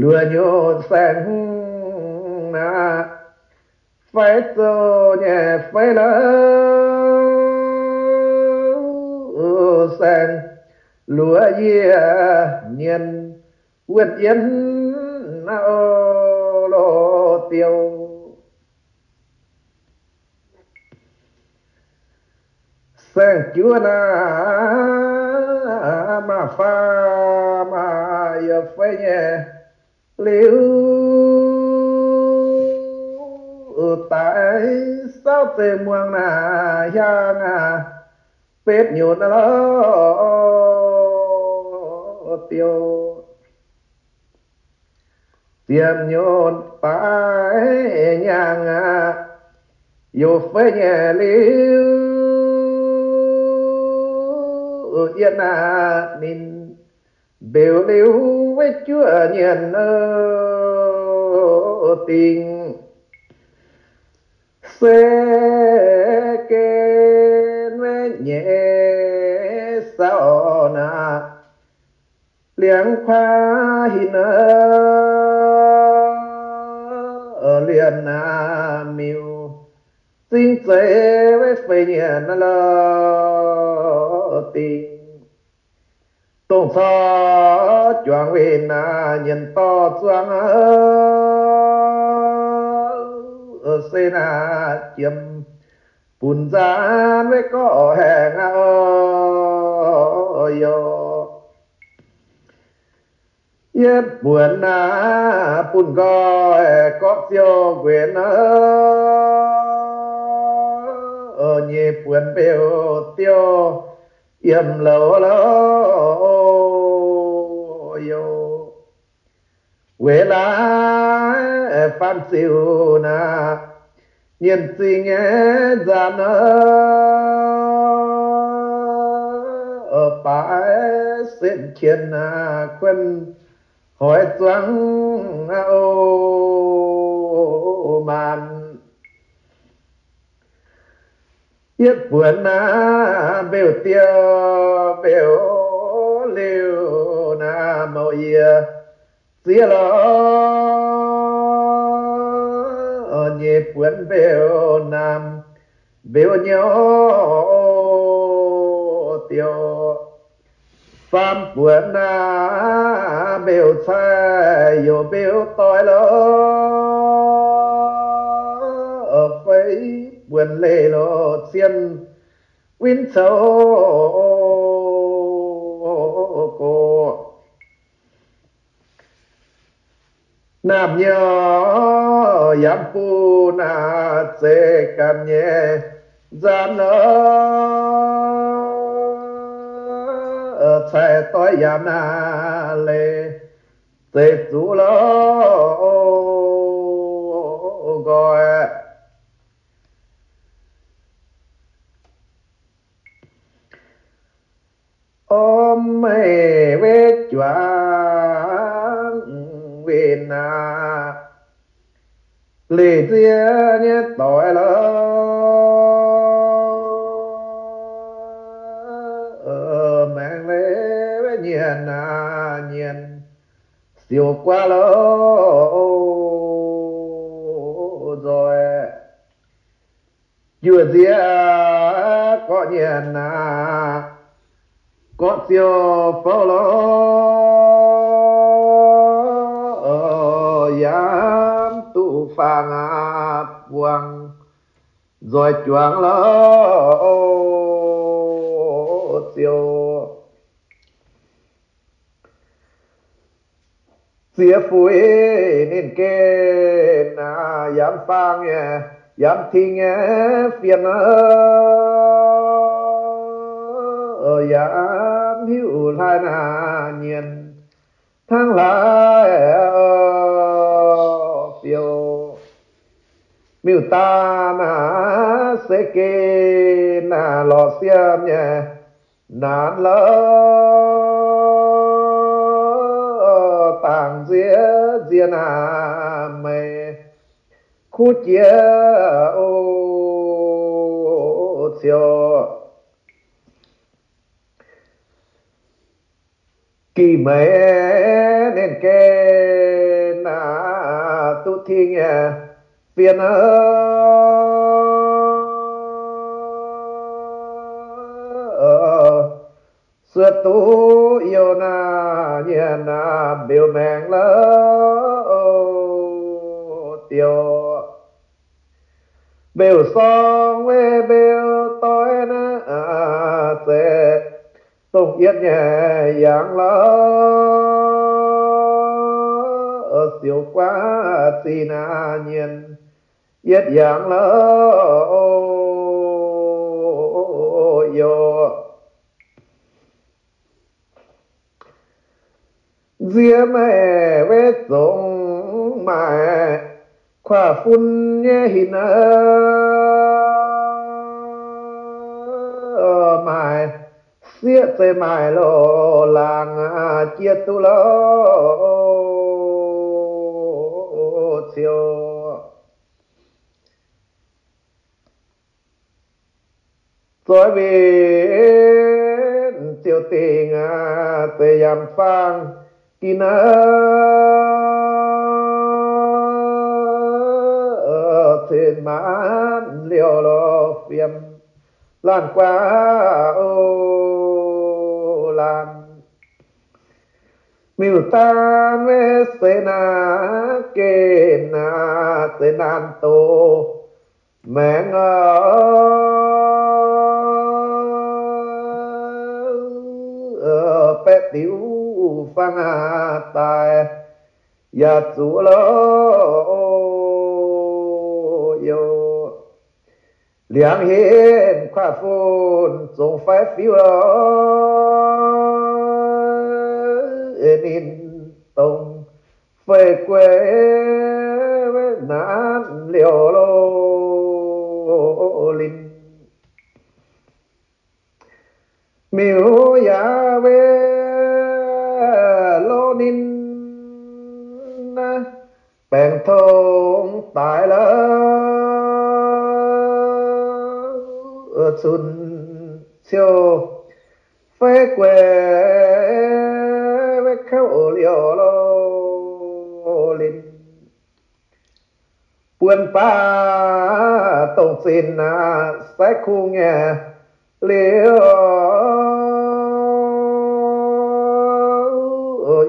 Luoqc nyutc saeng-hungh naaiv, fai zoux nyei fai lorh, saeng luoqc yie nyienz wuonh yienv naaiv loh diuh. Saeng-juov naaiv Maaih faam yaac fei nyei liuz, daaih sauv zeiz muangx naaic hiaang betv nyunc lorz diuh. Ziepc nyunc baaix nyaangh aqv, yaac fei nyei liuz, yiem naaic ninh mbeux liuz weic juoqv nyienx dingc. Se gen weic nyei sauv naaic, liangx kuaav hinc liemh naaic miuc, zingv zeiz weic fei nyienx lorz dingc. Dongh corc juangc winh naaic nyienx dorh zuangx, se naaic jiem bun nzaanx weic gorqv haengh aqv. Oc, yaac yietv buonc naaic bun nqoi gorqv ziouc nquenc aqv. Nyeic buonc mbeux diuh yiem louh lorz yoc. Weic laaix faam ziux naaic nyienx zingh nyei nzaanx aqv. Baaix setv qienx naaic kuonx hoic zuangx aqv. Oc, maanc yietv buonc naaic mbeux diuh mbeux liuz naaic mouc yie ziex lorz. Nyeic buonc mbeux naamh mbeux nyouv diuh. Faam buonc naaic mbeux caih youz mbeux doix lorz. Feix buonc leih lorz cien win coux gox. Naamh nyouz yaac mv bun naaic zeiz ganh nyei nzaanx lorz. Caih doix yaac naaic leiz zeiz zuqc lorz nqoi. Orv, meih weic juangc winh naaic leih nziev nyei doix lorz. Maengx leiz weic nyienx naaic nyienx siouc guaav lorz nzoih. Juoz nziev gorqv nyienx naaic, gorqv ziouc fouv lorz, yaac mv duqv faang aqv, buangh nzoih juangc lorz ziouc. Ziex fuix ninh geh naaic, yaac mv faang nyei, yaac mv ting nyei fien, yaac mv hiuv hlaax naaic nyienx hnangv hlaax fiou. Miuc-daaih naaic se geh naaic lorz siem nyei naanc lorz, dangc nziev nziev naaic meih kuv jiex o ciouv. Gih meih ninh geh naaic duqv ting nyei fien, suotv duqv youh naaic nyienx naaic mbeux maengx lorz diuh. Mbeux sorng weic mbeux doix naaic zeiz dongh yietv nyei yangh lorqc, siouc guaav zinh nyienz yietv yangh lorqc, o, youc. Nziex meih weic zongx maaih kuaaiv fun nyei hinc, maaih sieqv zeiz maaih loz-laangc jiex duqv lorqc, ciouc. Zoih winh ziouc dingc zeix yaac faang gin aqv, cin maanc liouh loz fiem laanh guaav o laanh. Miuc-daan maiv se naaiv gengh naaiv zeix naanc doz maengx, baeqv diuv fangx daaih yaac zuqc lorqc, youc. Liangx hinc kuaaiv fun zongx fai fiuv lorqc, ninh dongh fei guei naanc liouh loz linh. Miuc yaac weic loz ninh baengc tongx daaih lorqc, cun ciouv fei guei weic kouv liouh loz linh. Buonv baav dongh zinh naaiv sai kungx nyei liouh,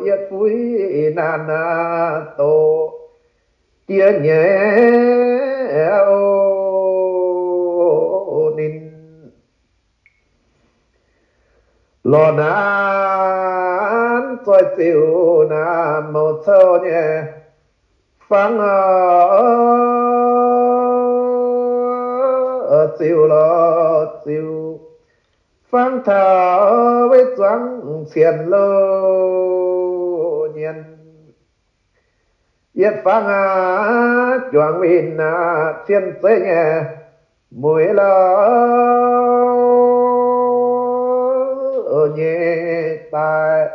yietv fuix naanc doqc jiex nyei o ninh. Lorz naanc zoih ziux naaiv mouz cou nyei fangx, ziux lorz ziux fangx taux weic zuangx cien loz nyienh. Yietv fangx aqv, juangc winh aqv, cien zeiv nyei mueiz lorqc, nyei daaih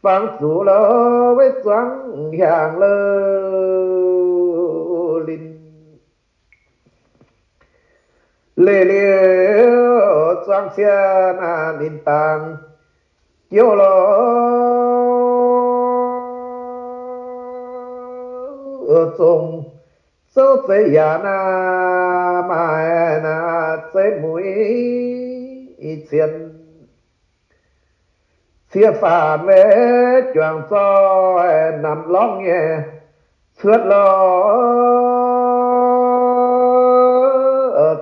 fangx zuqc lorqc weic zuangx hiaangx loz linh. Leih liuz zuangx cien ninh dangx jouv lorqc, zongh zouv zeiv yaanc maaih naaiv zeiv mueiz cien. Ciev faanx weic juangc zoih namx lorngv nyei cuotv lorqc,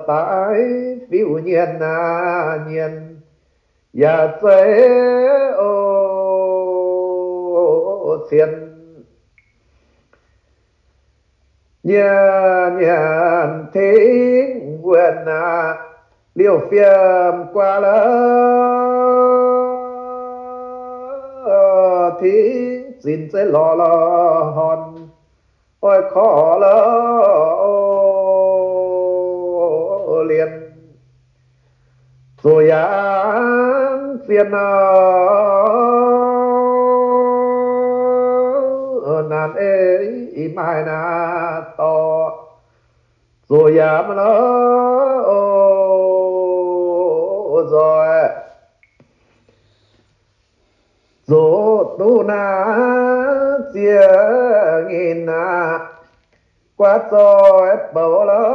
daaih fiuv nyienh naaiv nyienh yaac zeiv o cien. Nyienc nyienc tingv wuonh aqv, liouh fiem guaav lorqc, tingv zinx zeiv lorz lorz horn oix korv lorqc, lienh zuqc yaac zien nor, naanc ei maaih naaiv dorh zuqc yaac mv lorqc, nzoih zuqc duqv naaiv ziex nyinh aqv, guaav zoih bouc lorqc,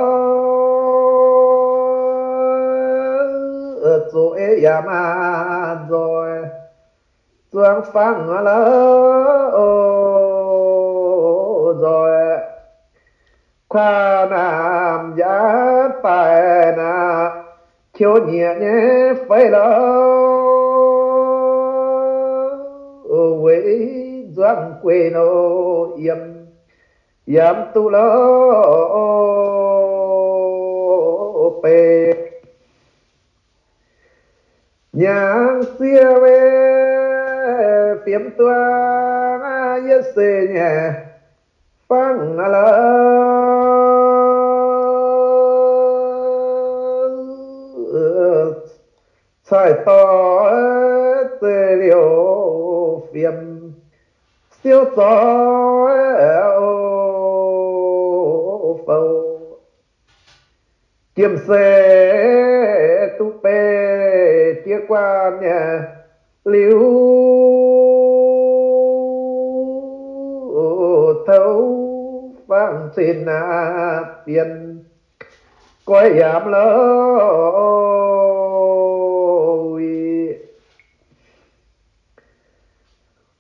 zuqc ei yaac maaih nzoih zuangx fangx lorqc, nzoih kuaaiv naamh yaac daaih naaiv qiu nyieqc nyei fei lorqc, nzuangv guei nor, yiem yamv duqv lorqc beiv. Hnyangx-sieqv weih fiem duqv yie se nyei fangx lorqc. Caiv dorh zeiv liouh fiem siouv zorqv fou. Jiem se duqv beiv diev guanh nyei liuz, tov fangx cin bienx goiv yamv lorqc.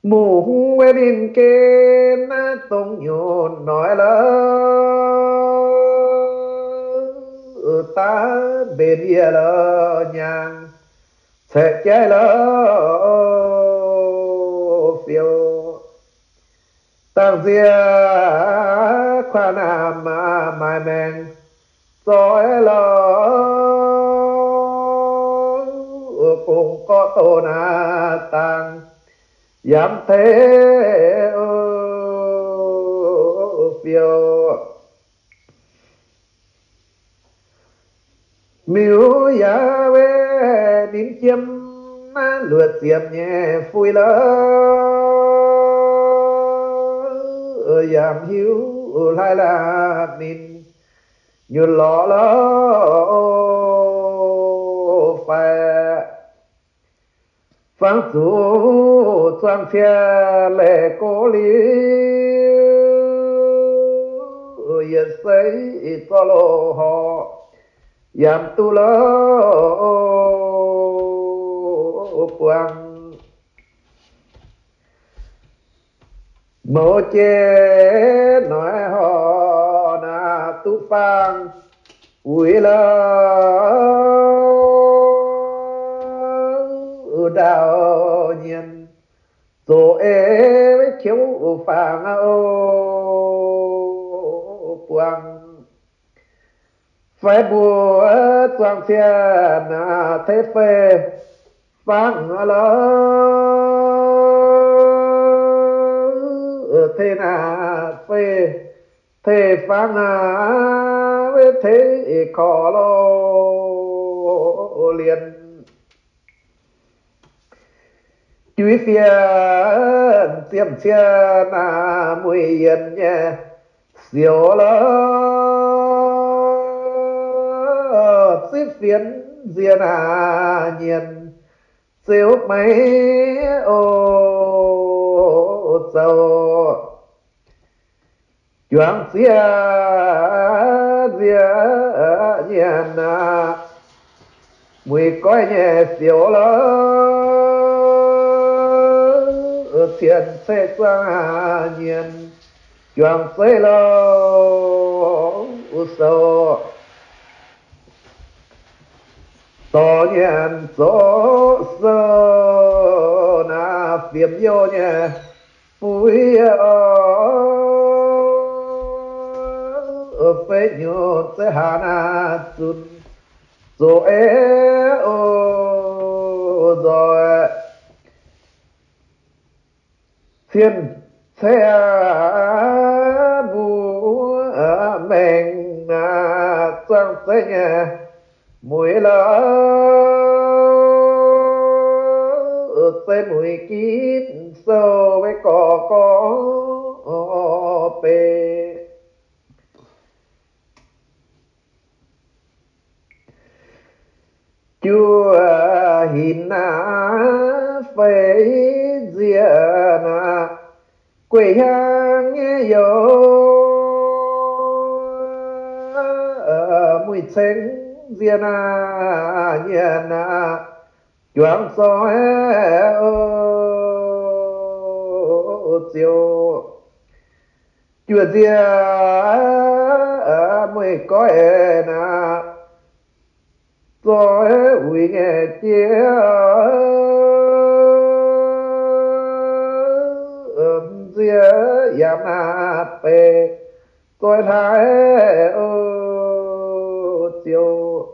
Mungh hungh weic ninh gen naaiv dongh nyutc noic lorqc, daav mbenc yie lorqc, hnyangx caeqv jaiv lorqc fiou. Dangh nziex kuaaiv naamh maaiz maengx zoih lorqc, gong gorqv doh naaiv dangh yamv tei fiou. Miuc yaac weic ninh jiem naaiv luoqc ziepc nyei fui lorqc, yaac hiuv hlaaix laanh ninh nyutc lorqc lorqc fai. Fangx zuqc zuangx cien leiz gox liuz, yietc seix zorqv loz-horc yamv duqv lorqc buangh. Mouz jiex noic horc naaic duqv fangx wuic lorqc, ndaauv nyienx zoqc ei weic qiuv fangx oc buangh. Fai mbuo zuangx cien naaic tei fei fangx lorqc, tei naaic fei tei fangx naaic weic tei korc lorqc lienh. Juiz fienx ziemx cien naaic muic yienx nyei sioux lorqc, zipv fienx nziex naaic nyienx ziouv maiv oc zoux. Juangc zieqv nziex nyienx aqv, muic goiv nyei sioux lorqc, cien ceqv zuangx nyienx juangc zeiv lorqc sou. Dorh nyanc zoqc sou naaic fiemx youh nyei fuiv oc, fei nyutc zeiv hlaax naaic zunc zoqc ei oc nzoih. Cien ceqv mbuo maengx naaic zuangx zeiv nyei muic lorqc, zeiv muic ginv sou weic gorx gorx beiv. Juoh hinc naaic feix nziex naaic, gueic hiaang nyei youz, muic ceng nziex naaic nyienx naaic, juangc zoih oc ziouc. Juoh nziex mueiz goiv naaic, zoih wuic nyei jiex siev yaac naaic deix zoih hlaaix ziouc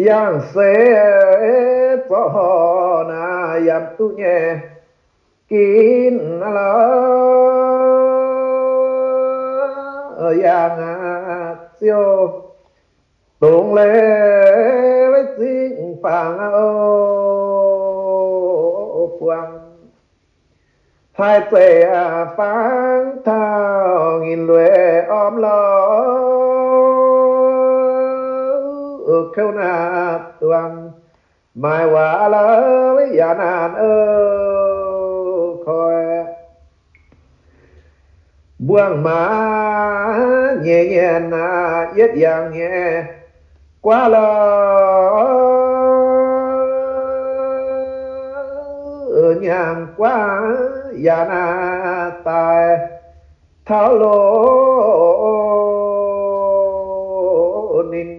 yangh seix zorqv horc naaic yaac duqv nyei ginv lorz yangh ziouc dongz leiz zingh fangx buangh. Hlaaix zeic fangx taux nyinh lueic orm lorz kouv naaic duangh, maaiz waac lorz yaac naanc koi. Mbuangz maac nyeic nyienc naaic yietv yangh nyei guaav lorz nyaangc guaav yaac naaic daaih taux loz ninh.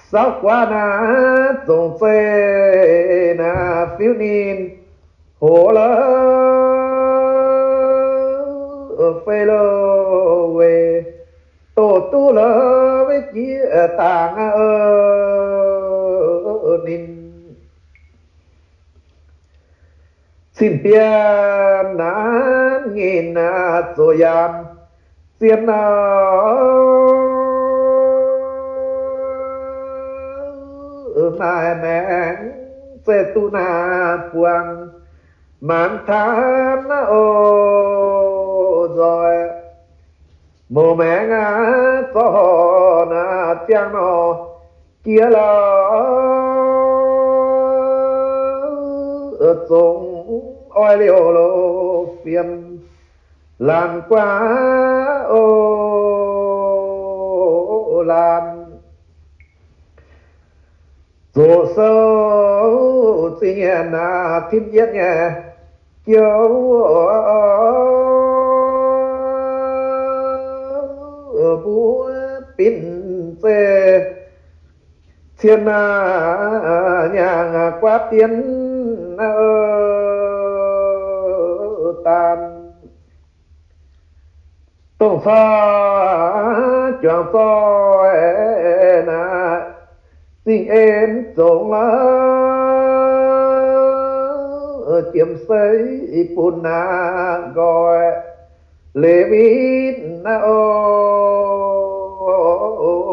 Sauv guaav naaic zongc zeih naaic fiuv ninh hoz lorz fei loz weic doz duqv lorz weic jiex dangx ninh. Cin-bienv naaic nyinh naaic zoqc yaam zien nor, naaic maengx zeiv duqv naaic buangh maanc taan naaic oc nzoih. Mouz maengx aac, zorqv horc naaic ziangh nor jiex lorz zongc oix liouh loz fiem laanh guaav oc laanh. Zoqc sou zingh nyanc naaic timv yietv nyei jouv mbuo binc zeiv cien naaic nyaangc guaav dien daan. Dongh corc juangc zoih naaic zingh en zongx lorz jiem sei bun naaic nqoi leiz win naaic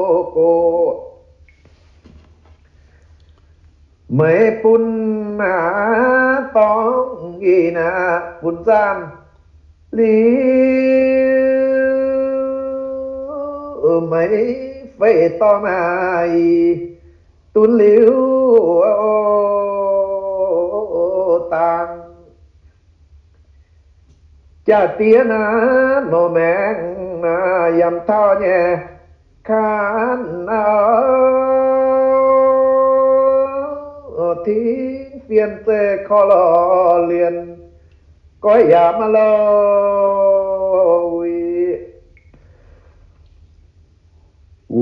oc gox. Meih bun naaic dorngx ih naaic bun zaanh liuz, meih fei dorngx naaic ih dunv liuz dangx. Jaa-diex naaic mouz maengx naaic yaac taux nyei kaanv naaic, tingv fien zeiv korv lorz lienh goiv yaac maiv louh wih.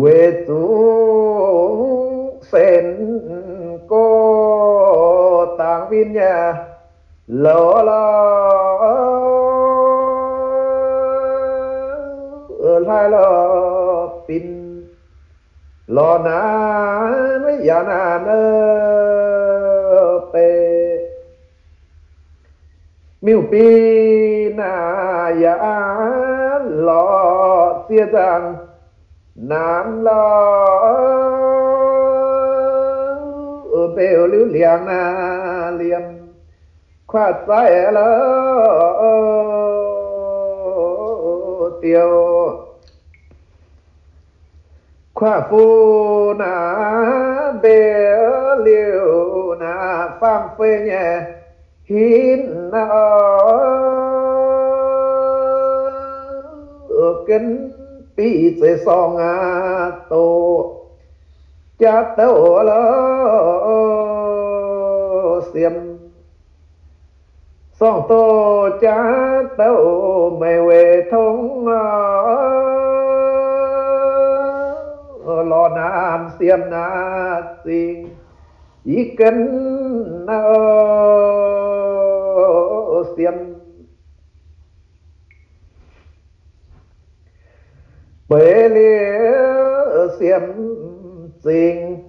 Weic zuqc sen gorx dangx win nyei louh lorz hlaaix lorz binc lorz naaic yaac naaic beiv. Miuc-binh naaic yaac lorz ziex nzaangc naanc lorz mbeux liuz liangx naaic liemh kuaaiv zaiv lorz diuh. Kuaaiv fu naaic mbeux liuz naaic faam fei nyei hinv naaic, genv bic zeix sorngh aac doqc jaav douc lorz siemx. Sorngh doqc jaav douc meih weic tongv lorz naanc siemx naaic zingh yie genv naaic siem. Beiv liuz siem zingx,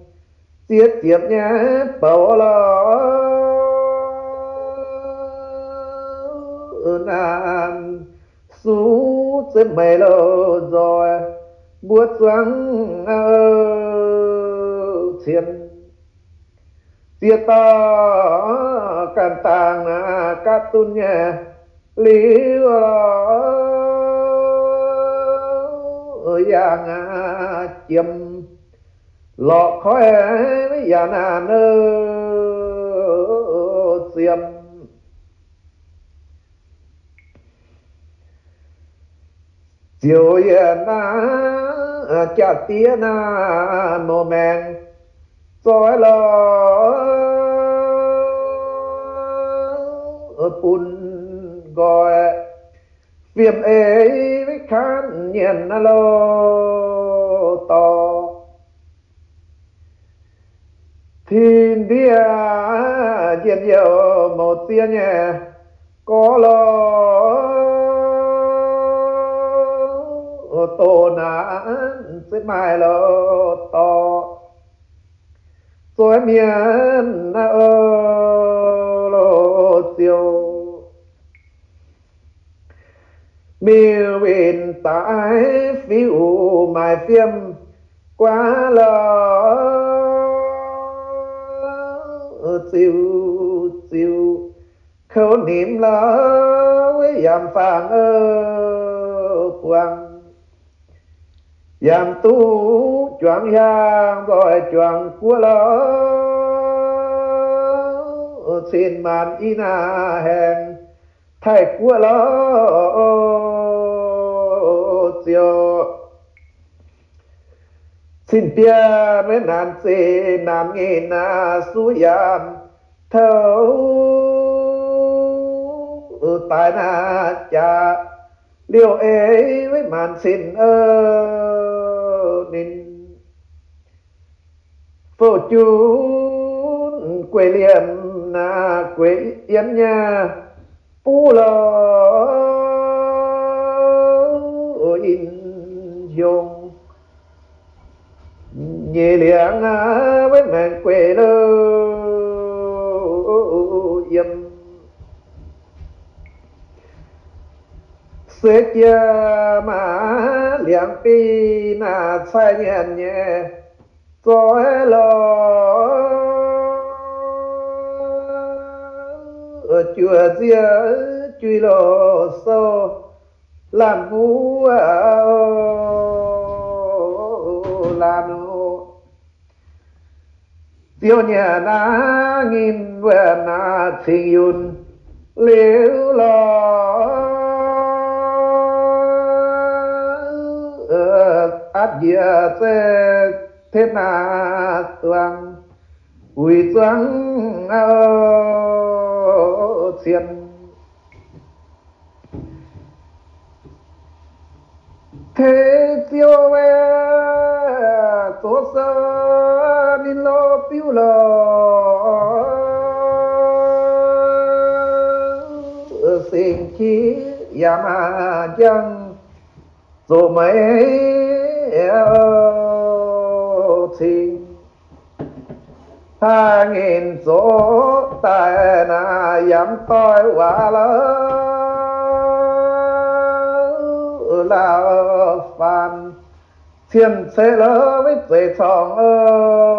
ziex ziepc nyei bouc lorz, naanh suv zeiv meix louh nzoih, mbuo zuangx cien. Ziex dauh ganh dangh naaiv gaav dunv nyei liuz lorz, yangh jiem lorqc koiv yaac naanh ziepc. Ziouc yie naaiv jaa-diev naaiv mouz maengx zoih lorz bun nqoi, fiem eix maiv kangv nyienx naaiv loh dorh. Tin ndiev njien-youh mouz ziex nyei gorx lorz, doh naanc zeiv maaih loh dorh, zoih mienh naaiv oc loh ziouc. Miuc-winh daaih fiuv maaih fiem guaav lorz, ziux ziux kouv nimc lorz, yaac faang buangh. Yaac duqv juangc hiaang nzoih juangc guoqv lorz, cin maanc i naaiv haengh Taiv-Guoqv lorz ziouc. Cin-biaa maiv naanc zeqc naanc nyinh naaiv suv yaam taux daaih naaiv jaax liouh eix maiv maanc cin oc. Ninh fouv junv gueic liemh naaiv gueic yienv nyei buv lorz in hiong nyei liangx, maiv maengx gueic louh yiem. Se jiex maac liangx bih naaiv caih nyanc nyei zoih lorz, juoz nziec jui loh sou laanh mbuo laanh oc. Ziouv nyanc naaiv nyinh wuov naaiv cingx yunh liuz lorz, atv njiec zeiv tetv naaiv duangh uix zuangx cien. Tengx Ziouv zoux sou ninh loz-biuv lorz, singx qiex yaac maaih njang zoqc meix cingx. Haaix nyungc zoqc daaih naaic yaac mv doix waac lorz, lauh faanh cien-ceqv lorz maiv zeiz corngh oc.